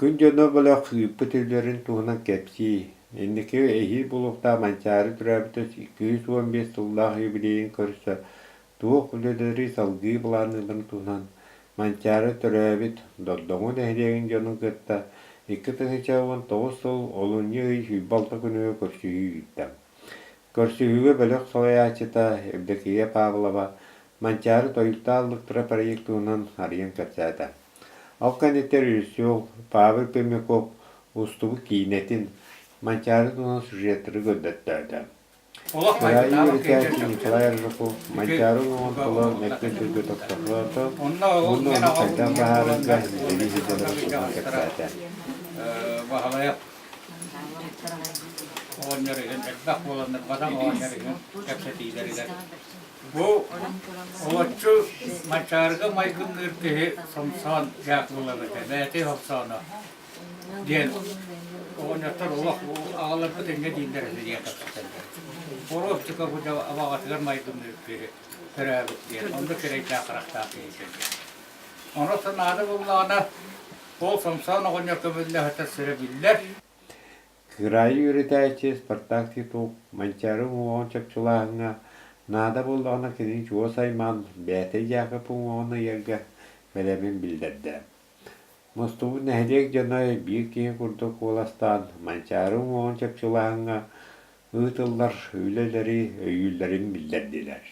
Күн дьоно бөлөх ыыппыт үлэлэрин туһунан кэпсии, инники эһиил буолуохтаах Манчаары төрөөбүтэ 215 сыллаах юбилейын көрсө туох үлэлэри салгыы былаанныылларын туһунан Манчаары төрөөбүт Дордоҥу нэһилиэгин дьонун кытта 2019 сыл олунньу ый 26 күнүгэр көрсүһүү ыытта. Көрсүһүүгэ бөлөх салайааччыта Евдокия Павлова Манчаары тойуктаах ыллыктара проект туһунан арыйан кэпсээтэ. Ол кэнниттэн режиссер Павел Пермяков устубут киинэтин Манчаары туһунан сюжеттары көрдөттөөтө. Олох Кыраайы майгытаабат үөрэтээччи киһи Николай Аржаков ити Манчаары уҥуоҕун тула мөккүөн сиргэ тохтоото Онно ол уонна мен ону аҕабын хайдах ийэм быһаарарга буоланнар үлэлии сылдьалларын туһунан кырдьаҕастара кэпсээтэ. Баһылайап оҕонньор иһин элбэх буоланнар бадаҥ оҕонньор иһин кэпсэтиилэригэр бу олоччу Манчаарыга майгынныыр киһи Сомсоон Дьаакыбылап этэ бэйэтэ Сомсооно диэн оҕонньоттор олох аҕаларбыт инньэ дииллэр этэ диэн кэпсэтэллэр. Боруопчука бу абаҕатыгар майгынныыр киһи төрөөбүт диэн онно кирэйдээх харахтаах киһи диэн. Онон наада буоллаҕына ол Сомсоон оҕонньор көмүллэһитэ сирэ биллэр. Кыраайы үөрэтээччи Спартак Титов Манчаары уҥуоҕун чопчулааһыҥҥа наада буоллаҕына кинини чугас аймаан бэйэтэ Дьаакып уҥуоҕун ыйарга бэлэмин биллэрдэ. Мустубут нэһилиэк дьоно биир киһи курдук куоластаан Манчаары уҥуоҕун чопчулааһыҥҥа ыытыллар үлэлэри өйүүллэрин биллэрдилэр.